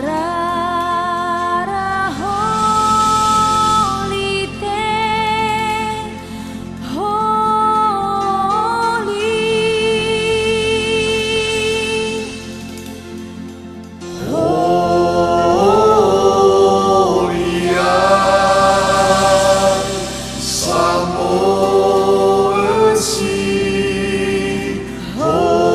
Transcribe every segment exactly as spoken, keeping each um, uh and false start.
Rara holi te holi. Holia samösi, holia.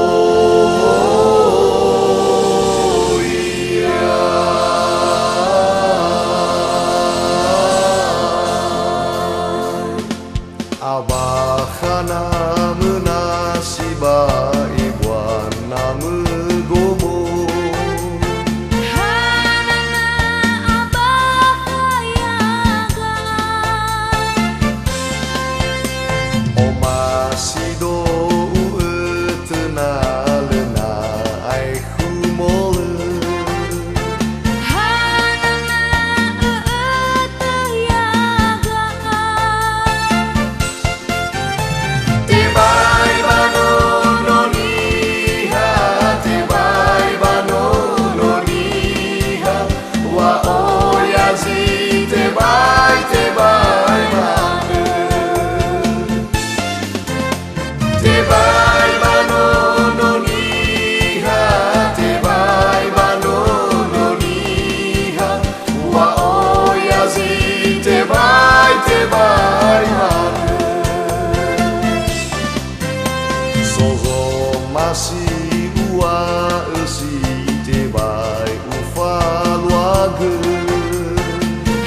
Abakhana möna sibai buana mögomo. Hanana abakha yaga. Omasi do u'ötö na lö na aekhu molö. Hanana ö'ötö yaga. Tebai ba nono niha, tebai ba nono niha, wa oya zi tebai, tebai manö. Tebai ba nono niha, tebai ba nono niha, wa oya zi tebai, tebai manö. So zomasi uŵa'ö si tebai ufaluagö.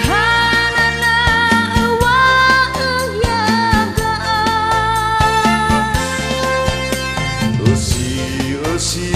Hanana öŵa'ö yaga. Ösi, ösi